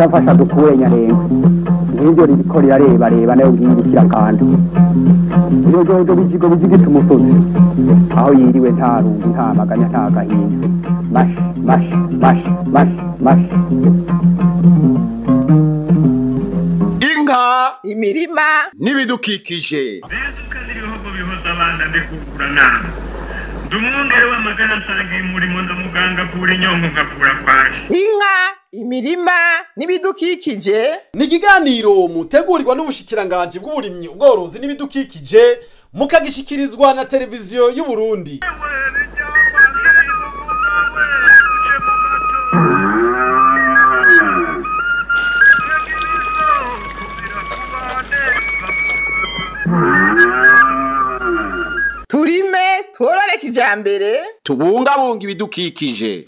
Afasha dukure nyarenga ngibyo riko rirareba reba nayo ngibikira kandi iyo jojo bijigo bijigita umusozi aho yiriwe nta rungu nta maganya nta gahinda mash mash mash mash mash inka imirima n'ibidukikije Dumungere w'amagana nsangiye umurimo ndamuganga avura inyongo nkavura kwaje. Inka, imirima n'ibidukikije ni ikiganiro mutegurirwa n'ubushikiranganje bw'uburimyi ubworozi n'ibidukikije mukagishikirizwa na televiziyo y'u Burundi. Turime tworore kijambere tubungabunga ibidukikije.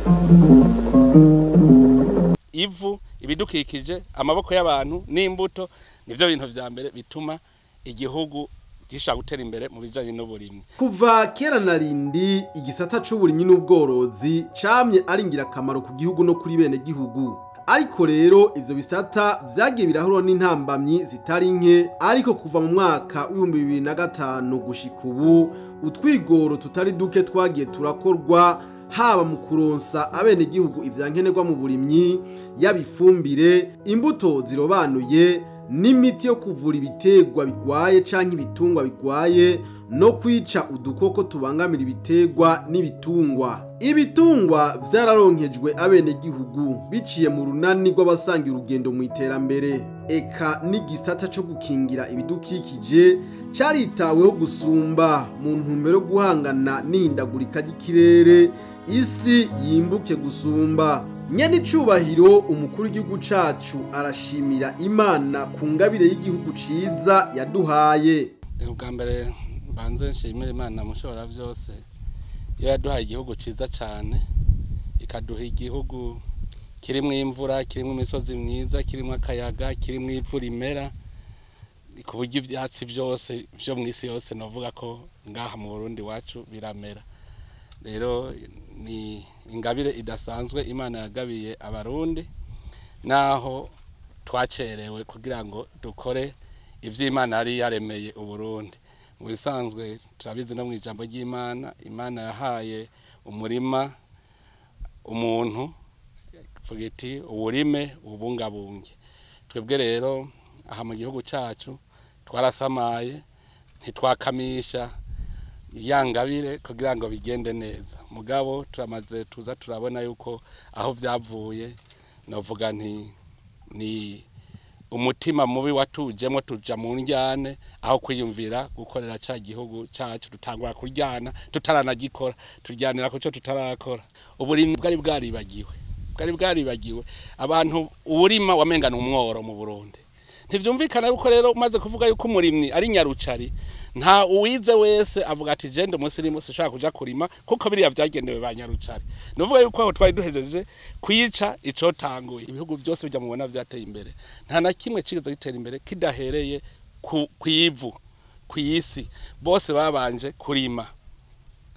Ivu, ibidukikije, amaboko y'abantu n'imbuto nivyo bintu vya mbere bituma igihugu gishobora gutera imbere mu bijanye n'uburimyi. Kuva kera na rindi igisata c'uburimyi n'ubworozi camye ari ingirakamaro ku gihugu no kuri bene gihugu. Ariko rero ivyo bisata vyagiye birahura n'intambamyi zitari nke, ariko kuva mu mwaka w'ibihumbi bibiri na gatanu gushika ubu utwigoro tutari duke twagiye turakorwa haba mu kuronsa abenegihugu ivyankenerwa mu burimyi, yaba ifumbire, imbuto zirobanuye n'imiti yo kuvura ibitegwa bigwaye canke ibitungwa bigwaye no kwica udukoko tubangamira ibitegwa n'ibitungwa. Ibitungwa vyararonkejwe abenegihugu biciye mu runani rw'abasanga urugendo mu iterambere. Eka n'igisata co gukingira ibidukikije caritaweho gusumba mu ntumbero yo guhangana n'ihindagurika ry'ikirere, isi yimbuke gusumba. Nyene icubahiro umukuru w'igihugu cacu arashimira Imana ku ngabire y'igihugu ciza yaduhaye. Ubwa mbere mbanze nshimira Imana mushobora vyose iyo yaduhaye igihugu ciza cane, ikaduha igihugu kirimwo imvura, kirimwo imisozi myiza, kirimwo akayaga, kirimwo ivu rimera, ku buryo ivyatsi vyose vyo mw'isi yose novuga ko ngaha mu Burundi wacu biramera. Rero ni ingabire idasanzwe Imana yagabiye abarundi, naho twacerewe kugira ngo dukore ivyo Imana yari yaremeye Uburundi. Mu bisanzwe turabizi no mw'ijambo ry'Imana, Imana yahaye umurima umuntu ivuga iti uwurime ubungabunge. Twebwe rero aha mu gihugu cacu twarasamaye, ntitwakamisha ya ngabire kugira ngo bigende neza. Mugabo turamaze tuza turabona yuko aho vyavuye, novuga nti ni umutima mubi watujemo tuja mu njyane aho kwiyumvira gukorera ca gihugu cacu, dutangura kuryana tutaranagikora, turyanira kuco tutarakora. Uburimyi bwari bwaribagiwe, bwari bwaribagiwe. Abantu uburima wamengana umworo mu Burundi. Ntivyumvikana yuko rero umaze kuvuga yuko umurimyi ari nyarucari, nta uwize wese avuga ati je ndi umusirimu sinshobora kuja kurima kuko biriya vyagenewe ba nyarucari. Nuvuga yuko aho twari duhejeje kwica icotanguye. Ibihugu vyose bijya mubona vyateye imbere, nta na kimwe cigeze gitera imbere kidahereye kw'ivu, kw'isi. Bose babanje kurima.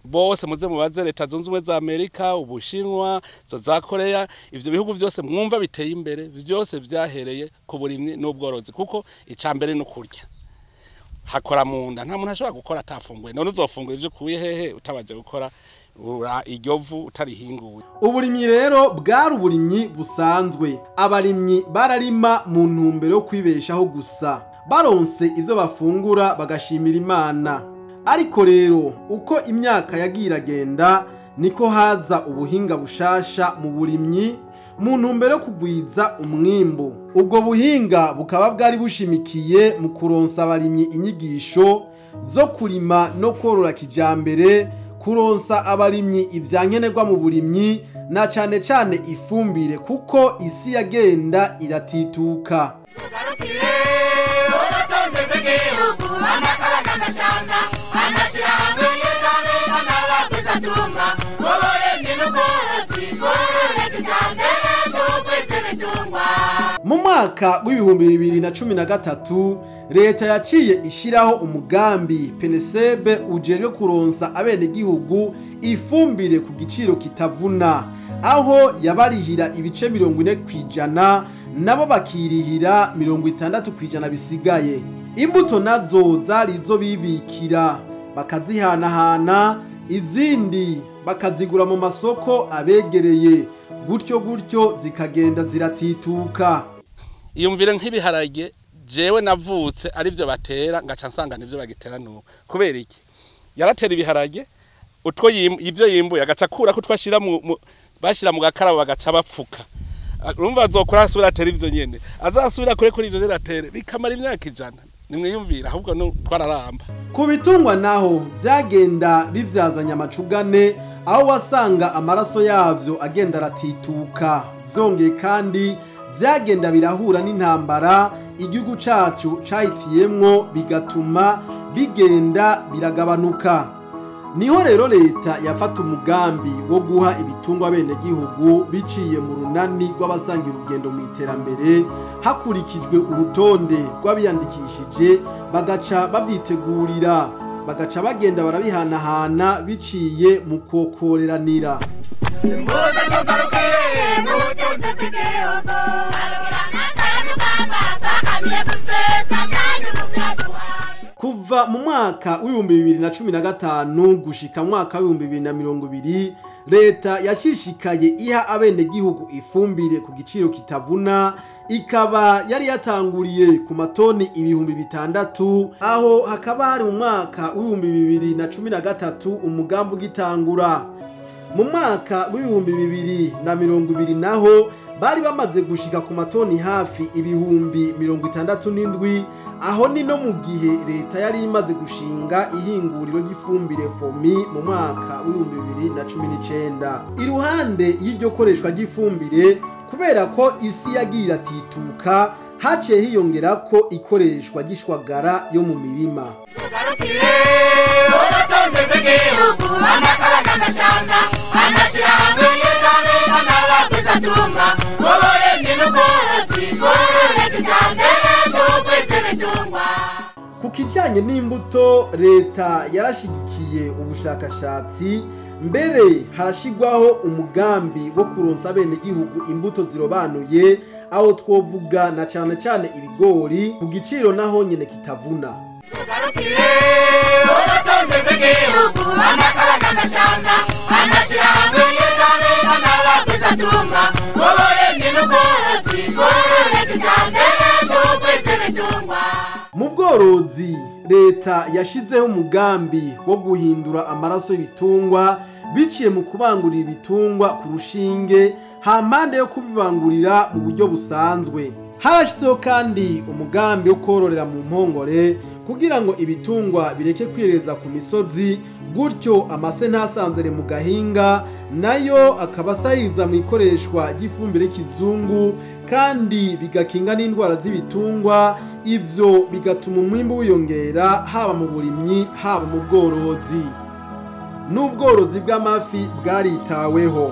Bose muze mubaze leta zunze ubumwe za Amerika, Ubushinwa, zo za Korea, ivyo bihugu vyose mwumva biteye imbere vyose vyahereye ku burimyi n'ubworozi, kuko icambere no kurya hakora munda. Nta muntu ashobora gukora atafunguye. None uzofungura ivyo ukuye hehe utabaje gukora iryo vu utarihinguye? Uburimyi rero bwari uburimyi busanzwe. Abarimyi bararima mu ntumbero yo kwibeshaho gusa, baronse ivyo bafungura bagashimira Imana. Ariko rero uko imyaka yagiye iragenda niko haza ubuhinga bushasha mu burimyi mu ntumbero yo kugwiza umwimbu. Ubwo buhinga bukaba bwari bushimikiye mu kuronsa abarimyi inyigisho zo kurima no korora kijambere, kuronsa abarimyi ivyankenerwa mu burimyi na cane cane ifumbire, kuko isi yagenda iratituka. Mu mwaka w'ibihumbi bibiri na cumi na gatatu leta yaciye ishiraho umugambi PNSB ujejwe kuronsa abenegihugu ifumbire ku giciro kitavuna. aho yabarihira ibice 40% nabo bakirihira 60% bisigaye. Imbuto nazo zari izo bibikira bakazihanahana, izindi bakazigura mu masoko abegereye, gutyo gutyo zikagenda ziratituka. Iyumvire nk'ibiharage jewe navutse arivyo batera ngaca nsanga nivyo bagitera nuko. Kubera iki? Yaratera ibiharage utwo ivyo yimbuye agaca akura ko twashira bashira mu gakarabo bagaca bapfuka. Urumva azokora asubira atera ivyo nyene, azasubira kure kuri ivyo ziratere bikamara imyaka 100. Nimwiyumvira ahubwo no twararamba. Ku bitungwa naho vyagenda bivyazanya amacugane, aho wasanga amaraso yavyo agenda aratituka. Vyongeye kandi vyagenda birahura n'intambara igihugu cacu cahitiyemwo, bigatuma bigenda biragabanuka. Niho rero leta yafata umugambi wo guha ibitungwa bene gihugu biciye mu runani rw'abasangira urugendo mu iterambere, hakurikijwe urutonde rw'abiyandikishije, bagaca bavyitegurira, bagaca bagenda barabihanahana biciye mu kokoreranira. Kuva mu mwaka w'ibihumbi 2015 gushika mwaka w'ibihumbi 2020, leta yashishikaye iha abenegihugu ifumbire ku giciro kitavuna, ikaba yari yatanguriye ku matoni 6000, aho hakaba hari mu mwaka w'ibihumbi 2013 umugambi ugitangura. Mu mwaka w'ibihumbi 2020 naho bari bamaze gushika ku matoni hafi 67,000, aho ni no mu gihe leta yari imaze gushinga ihinguriro ry'ifumbire FOMI mu mwaka w'ibihumbi 2019. Iruhande y'iryo koreshwa ry'ifumbire, kubera ko isi yagiye iratituka, haciye hiyongera ko ikoreshwa ry'ishwagara yo mu mirima. Ku kijanye n'imbuto, leta yarashigikiye ubushakashatsi, mbere harashigwaho umugambi wo kuronsa abenegihugu imbuto zirobanuye, aho twovuga na cane cane ibigori ku giciro naho nyene kitavuna. Mu bworozi, leta yashizeho umugambi wo guhindura amaraso y'ibitungwa biciye mu kubangurira ibitungwa ku rushinge hampande yo kubibangurira mu buryo busanzwe. Harashizeho kandi umugambi wo kororera mu mpongore kugira ngo ibitungwa bireke kwireza ku misozi, gutyo amase ntasanzere mu gahinga, nayo akaba asahiriza mu ikoreshwa ry'ifumbire y'ikizungu, kandi bigakinga n'indwara z'ibitungwa. Ivyo bigatuma umwimbu wiyongera haba mu burimyi haba mu bworozi. N'ubworozi bw'amafi bwaritaweho.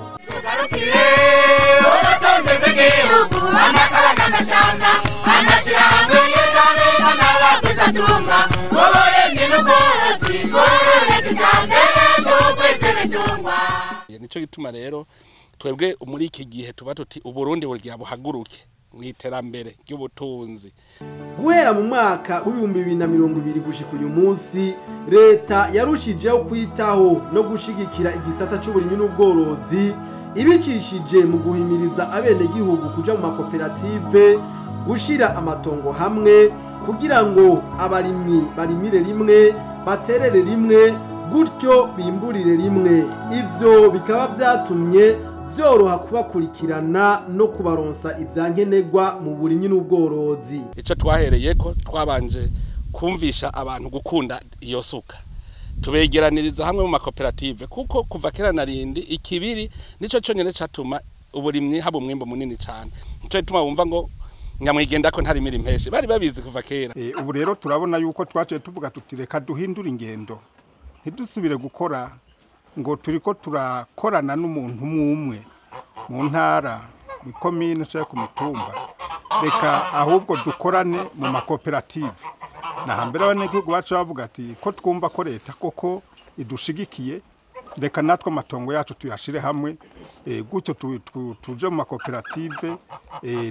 Nico gituma rero twebwe muri iki gihe tuba tuti Uburundi burya buhaguruke mu iterambere ry'ubutunzi. Guhera mu mwaka w'ibihumbi 2020 gushika uyu munsi, leta yarushijeho kwitaho no gushigikira igisata c'uburimyi n'ubworozi, ibicishije mu guhimiriza abenegihugu kuja mu makoperative, gushira amatongo hamwe kugira ngo abarimyi barimire rimwe, baterere rimwe, gutyo bimburire rimwe. Ivyo bikaba vyatumye vyoroha kubakurikirana no kubaronsa ivyankenerwa mu burimyi n'ubworozi. Ico twahereyeko twabanje kumvisha abantu gukunda iyo suka, tubegeraniriza hamwe mu makoperative, kuko kuva kera narindi ikibiri nico cyonyene catuma uburimyi haba umwimbo munini cyane. Nico gituma wumva ngo nyamwigenda ko ntarimira impeshe, bari babizi kuva kera. Ubu rero turabona yuko twaciye tuvuga tutireka duhindura ingendo, ntidusubire gukora ngo turiko turakorana n'umuntu umwe mu ntara, mu komine cyangwa ku mitumba, reka ahubwo dukorane mu makoperative. Na hambere abanyagihugu bacu bavuga ati ko twumva ko leta koko idushigikiye, reka natwe amatongo yacu tuyashire hamwe Gutyo tuje mu makoperative,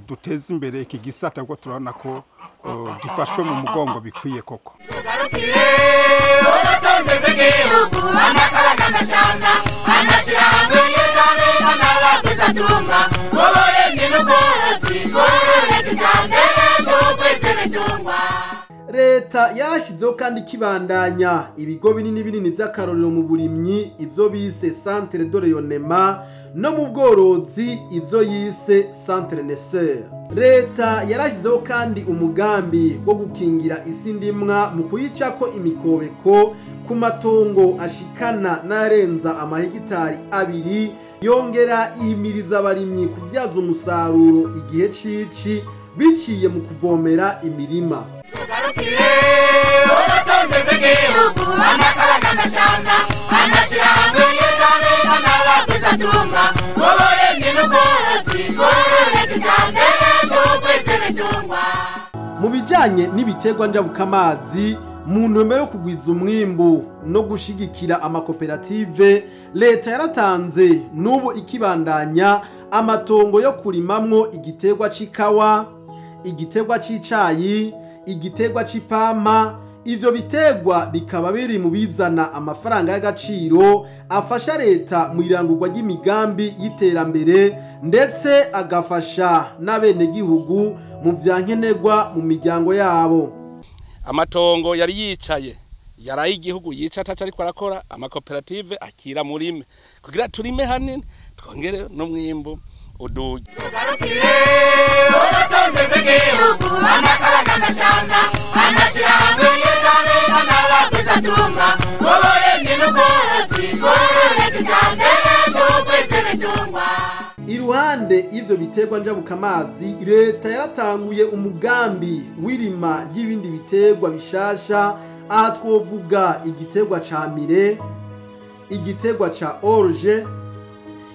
duteze imbere iki gisata, kuko turabona ko gifashwe mu mugongo bikwiye koko. Leta yarashyizeho kandi ikibandanya ibigo binini binini by'akarorero mu burimyi, ibyo bise centre de rayonnement, no mu bworozi, ibyo yise centre naisseur. Leta yarashyizeho kandi umugambi wo gukingira isi ndimwa mu kuyicako imikobeko ku matongo ashikana n'arenza amahegitari 2, yongera ihimiriza abarimyi kubyaza umusaruro igihe cici biciye mu kuvomera imirima. Mu bijanye n'ibiterwa njabukamazi, mu ntumbero yo kugwiza umwimbu no gushigikira amakoperative, leta yaratanze n'ubu ikibandanya amatongo yo kurimamwo igiterwa c'ikawa, igiterwa c'icayi, igiterwa c'ipampa. Ivyo biterwa bikaba biri mu bizana amafaranga y'agaciro afasha leta mu irangurwa ry'imigambi y'iterambere, ndetse agafasha n'abenegihugu mu vya nkenerwa mu miryango yabo. Amatongo yari yicaye yaraye igihugu yica ataca, ariko arakora amakoperative akira murime kugira turime hanini twongere n'umwimbu uduge. Iruhande y'ivyo biterwa njabukamazi, leta yaratanguye umugambi w'irima ry'ibindi biterwa bishasha. Aha twovuga igiterwa ca mire, igiterwa ca orge,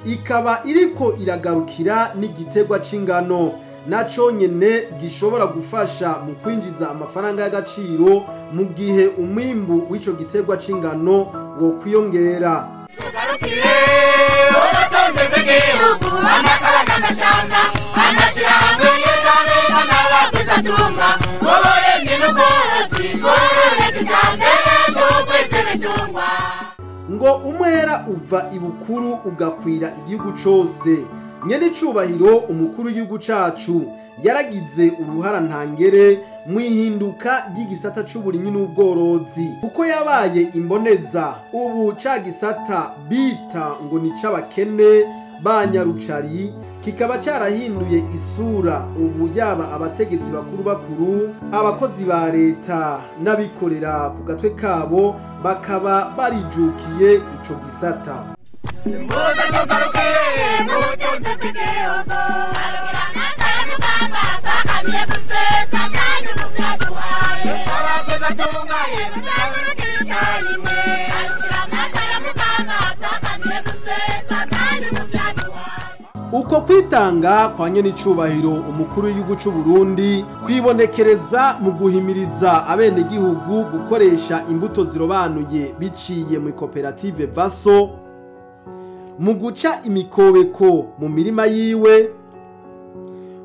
ikaba iriko iragarukira n'igiterwa c'ingano, naco nyene gishobora gufasha mu kwinjiza amafaranga y'agaciro mu gihe umwimbu w'ico giterwa c'ingano wo kwiyongera. Ngo umwera uva ibukuru ugakwira igihugu cose. Nyene icubahiro umukuru w'igihugu cacu yaragize uruhara ntangere mu ihinduka ry'igisata c'uburimyi n'ubworozi, kuko yabaye imboneza. Ubu ca gisata bita ngo ni c'abakene ba nyarucari kikaba carahinduye isura. Ubu yaba abategetsi bakuru bakuru, abakozi ba leta n'abikorera ku gatwe kabo bakaba barijukiye ico gisata. Uko kwitanga kwa nyenicubahiro umukuru w'igihugu c'u Burundi kwibonekereza mu guhimiriza abenegihugu gukoresha imbuto zirobanuye biciye mu koperative Vaso, mu guca imikobeko mu mirima yiwe,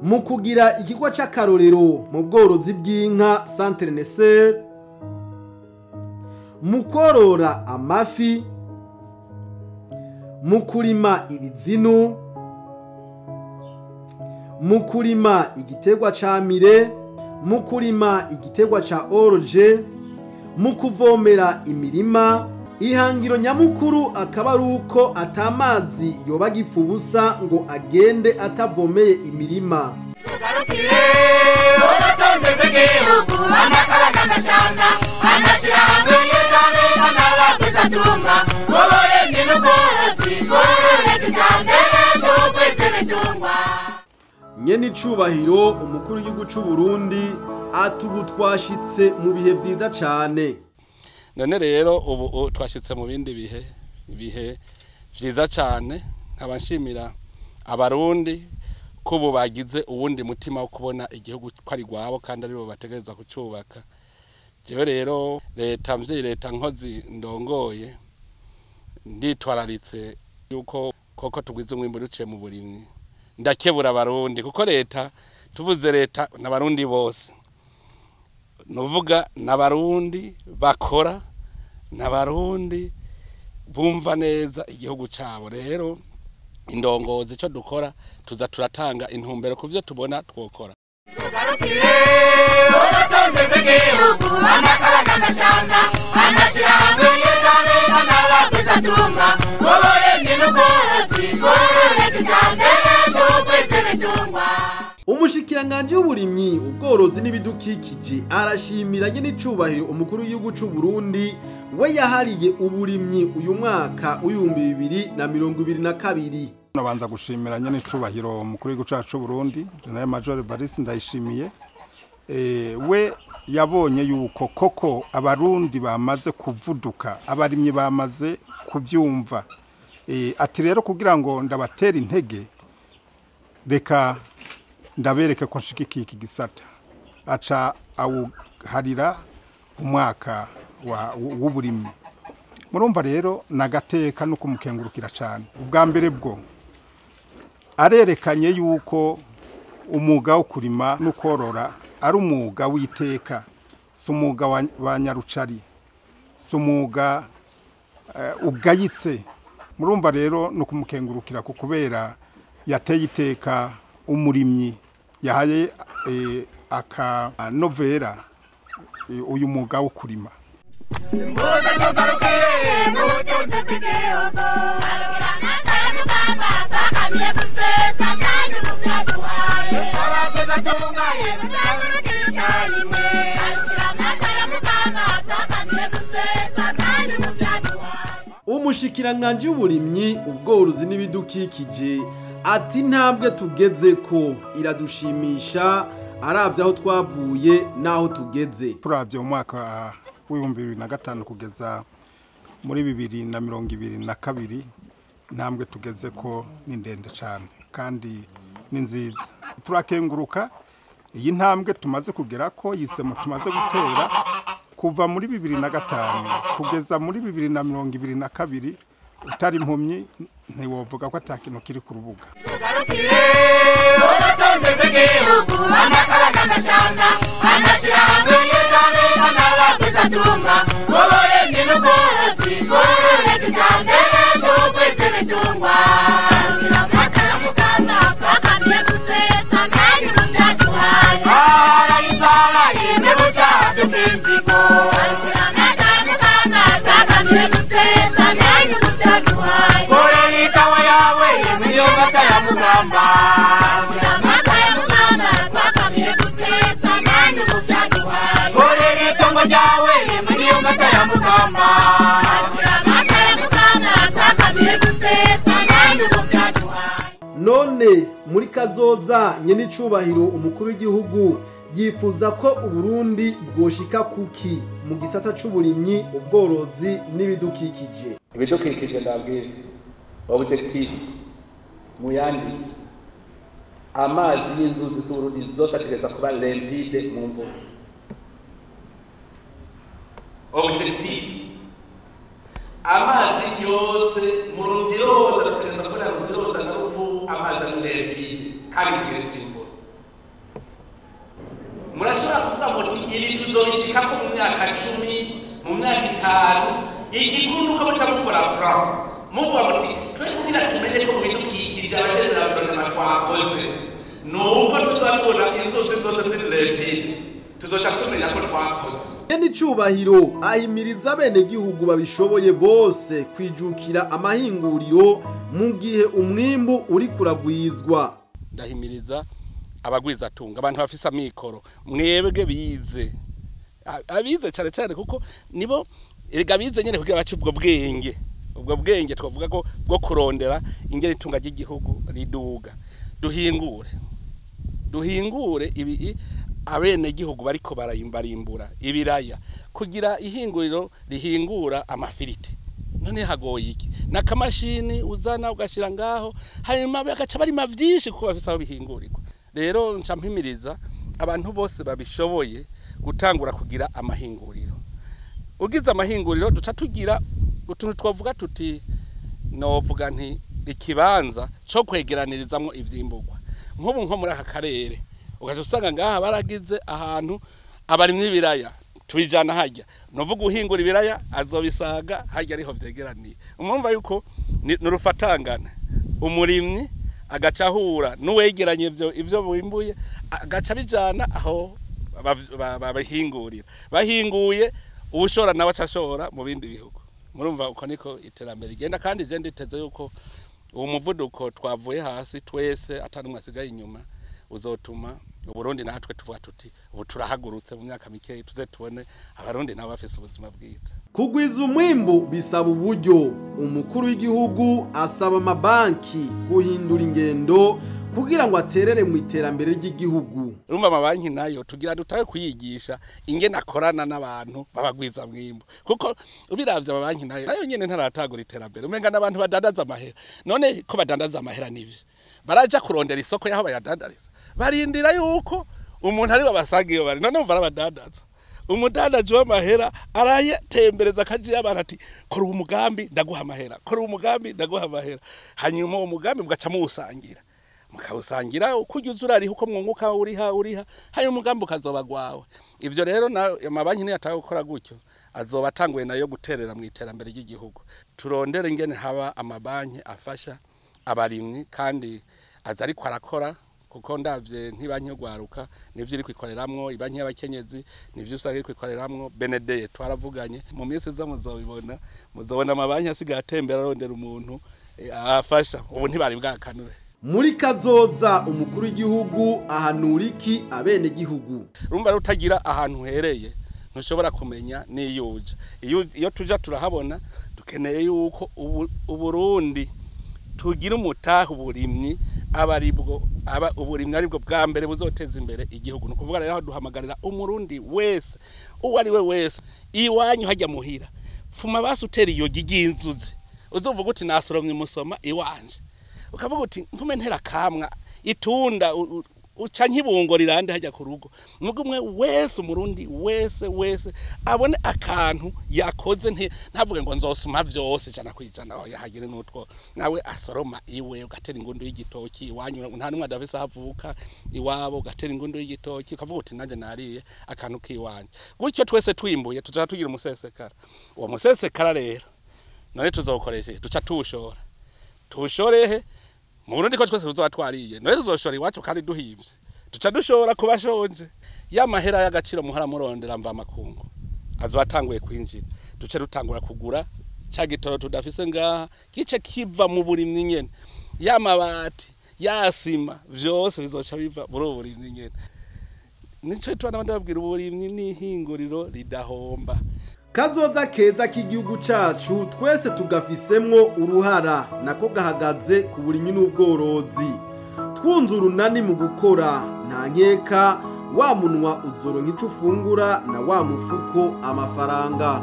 mu kugira ikigo c'akarorero mu bworozi bw'inka Centre Naisseur, mu korora amafi, mu kurima ibizinu, mu kurima igiterwa ca mire, mu kurima igiterwa ca orge, mu kuvomera imirima. Ihangiro nyamukuru akaba ari uko atamazi yoba agipfa ubusa ngo agende atavomeye imirima. Nyene icubahiro umukuru w'igihugu c'u Burundi atubu twashitse mu bihe vyiza cane. None rero ubu twashitse mu bindi bihe, ibihe vyiza cane. Nkaba nshimira abarundi ko ubu bagize uwundi mutima wo kubona igihugu ko ari rwabo kandi aribo bategerezwa kucubaka. Jewe rero leta mvyeyi, leta nkozi ndongoye, nditwararitse yuko koko tugwiza umwimbu ruciye mu burimyi. Ndakebura abarundi kuko leta tuvuze leta n'abarundi bose, nuvuga n'abarundi bakora n'abarundi bumva neza igihugu cabo. Rero indongozi ico dukora tuza turatanga intumbero kuvyo tubona twokora. Umushikiranganje w'uburimyi ubworozi n'ibidukikije arashimira n'icubahiro umukuru w'igihugu c'u Burundi we yahariye uburimyi uyu mwaka w'2022. Nabanza gushimira nyene icubahiro umukuru w'igihugu cacu c'u Burundi General Major Evariste Ndayishimiye, we yabonye yuko koko abarundi bamaze kuvuduka, abarimyi bamaze kuvyumva. Ati rero kugira ngo ndabatera intege reka ndabereke ko nshigikiye iki gisata, aca awuharira umwaka w'uburimyi. Murumva rero nagateka no kumukengurukira cyane. Ubwa mbere bwo arerekanye yuko umwuga wo kurima no korora ari umwuga w'iteka, si umwuga wa nyarucari, si umwuga ugayitse. Murumva rero no kumukengurukira kubera yateye iteka umurimyi, yahaye akanovera uyu mwuga wo kurima. Umushikiranganje w'uburimyi ubworozi n'ibidukikije ati intambwe tugeze ko iradushimisha, aravye aho twavuye naho tugeze. Turavye mu mwaka w'ibihumbi 2005 kugeza muri 2022 intambwe tugeze ko ni ndende cyane kandi ni nziza. Turakenguruka iyi ntambwe tumaze kugera ko yisemo tumaze gutera kuva muri 2005 kugeza muri 2022. Utari impumyi ntiwovuga ko atakintu kiri ku rubuga. None muri kazoza nyenicubahiro umukuru w'igihugu yifuza ko Uburundi bwoshika kuki mu gisata c'uburimyi ubworozi n'ibidukikije. Ibidukikije ndabwira objective muyandi amazi y'inzuzi z'Uburundi zose ategereza kuba limpide mu mvura. Objective amazi yose mu ruvyiroza ategereza kuba ruvyiroza na ruvu, amazi ari limpide kandi mu gihe c'imvura. Murashobora kuvuga muti ibi tuzobishikako mu myaka 10, mu myaka 5, igikuru nuko muca mukora plan. Muvuga muti twe kugira tumenye ko mu bidukikije abagenera guverinoma twakoze nuko tuzatubona inzuzi zose ziri limpide, tuzoca tumenya ko twakoze. Nyenicubahiro ahimiriza abenegihugu babishoboye bose kwijukira amahinguriro mu gihe umwimbu uri kuragwizwa. Ndahimiriza abagwizatunga, abantu bafise amikoro, mwebwe bize, abize cyane cyane kuko nibo erega bize nyene kugira bace ubwo bwenge, ubwo bwenge twavuga ko bwo kurondera ingene itunga ry'igihugu riduga. Duhingure ibi abene gihugu bariko barayimbarimbura ibiraya kugira ihinguriro rihingura amafiriti. None hagoye iki? Nakamashini uzana ugashira ngaho hanyuma bagaca barima vyinshi kuko bafise aho bihingurirwa. Rero nca mpimiriza abantu bose babishoboye gutangura kugira amahinguriro. Ugize amahinguriro duca tugira utuntu twavuga tuti novuga nti ikibanza cyo kwegeranirizamwo ivyimburwa. Nk'ubu nko muri aka karere ugaca usanga ngaha baragize ahantu abarimyi ibiraya tubijana hajya, novuga uhingura ibiraya azobisaga hajya ariho vyegeraniye. Umumva yuko nurufatangana umurimyi agaca ahura n'uwegeranye ivyo bimbuye agaca bijana aho babihingurira, bahinguye ubushora nawe acashora mu bindi bihugu. Murumva uko niko iterambere rigenda, kandi je nditeze yuko uwo muvuduko twavuye hasi twese atanumwe asigaye inyuma uzotuma Uburundi natwe tuvuga tuti ubu turahagurutse, mu myaka mikeyi tuze tubone abarundi nabo bafise ubuzima bwiza. Kugwiza umwimbu bisaba uburyo. Umukuru w'igihugu asaba amabanki guhindura ingendo kugira ngo aterere mu iterambere ry'igihugu. Urumva amabanki nayo tugira dutahe kuyigisha ingene akorana n'abantu babagwiza mwimbu, kuko ubiravye amabanki nayo nyene ntaratagura iterambere, umenga n'abantu badandaza amahera. None ko badandaza amahera nivyo baraja kurondera isoko yaho bayadandariza, barindira yuko umuntu ari babasaga iyo bari, none umva arabadandaza. Umudandaji w'amahera arayatembereza akaji y'abantu ati kora uwo mugambi ndaguha amahera, kora uwo mugambi ndaguha amahera, hanyuma uwo mugambi mugaca muwusangira, mukawusangira uko ujya urariha uko mwunguka uriha hanyuma umugambi ukazoba gwawe. Ivyo rero amabanki niyo atanga gukora gutyo azoba atanguye nayo guterera mu iterambere ry'igihugu. Turondere ingene haba amabanki afasha abarimyi kandi aza ariko arakora, kuko ndavye nk'ibanki yo gwaruka nivyo iri kwikoreramwo, ibanki y'abakenyezi nivyo usanga iri kwikoreramwo. Benedeye twaravuganye mu minsi iza muzobibona, muzobona amabanki asigaye atembera arondera umuntu afasha, ubu ntibari bwakanure. Muri kazoza umukuru w'igihugu ahanura iki abene gihugu? Urumva rero utagira ahantu hereye ntushobora kumenya n'iyo uja. Iyo tuja turahabona, dukeneye yuko Uburundi tugira umutahe uburimyi abaribwo aba uburimyi aribwo bwa mbere buzoteza imbere igihugu. Nukuvuga rero duhamagarira umurundi wese uwo ari we wese iwanyu hajya muhira, fuma basutera iyo giginzuzi uzovuga uti nasoromye umusoma iwanje, ukavuga uti mfume ntera kamwa itunda uca nk'ibungo rirande hajya ku rugo. Nubwo umwe wese umurundi wese wese abone akantu yakoze, ntavuge ngo nzosuma vyose 100% aho yahagire n'utwo nawe asoroma iwe, ugatera ingundu y'igitoki iwanyu, nta numwe adafise ahavuka iwabo, ugatera ingundu y'igitoki ukavuga uti nanje nariye akantu kiwanje. Gutyo twese twimbuye tuzoca tugira umusesekara. Uwo musesekara rero none tuzokoreshe duca tuwushora, tuwushorehe mu Burundi ko twese tuzoba twariye, none tuzoshora iwacu kandi duhivye, duca dushora kubashonje. Ya mahera y'agaciro muhora murondera mva makungu azoba atanguye kwinjira, duce dutangura kugura ca gitoro tudafise ngaha gice kiva mu burimyi nyene, ya mabati ya sima vyose bizoca biva muri ubu burimyi nyene. Nico twana babwira uburimyi n'ihinguriro ridahomba. Kazoza keza k'igihugu cacu twese tugafisemwo uruhara, nako gahagaze ku burimyi n'ubworozi. Twunze urunani mu gukora nta nkeka, wa munwa uzoronka ico ufungura na wa mufuko amafaranga.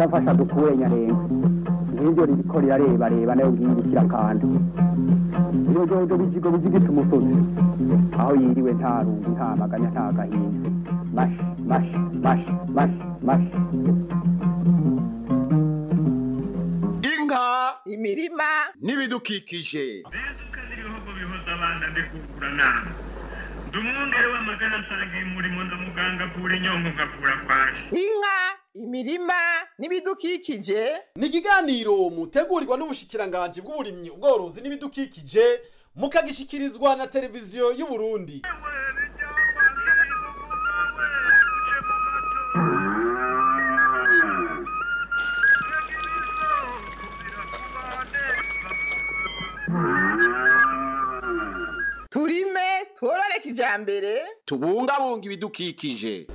Afasha dukure nyarenga ngiryo ririko rirarebareba nayo ngiyi kirakanda iyo bijigo bijigita umusozi aho yiriwe nta rungu nta maganya nta gahinda. Mash mash mash mash mash. Inka, imirima n'ibidukikije. Inka, imirima n'ibidukikije. Ni ikiganiro mutegurirwa n'ubushikiranganje bw'uburimyi, ubworozi n'ibidukikije, mukagishikirizwa na televiziyo y'u Burundi. Turime tworore kijambere, tubungabunga ibidukikije.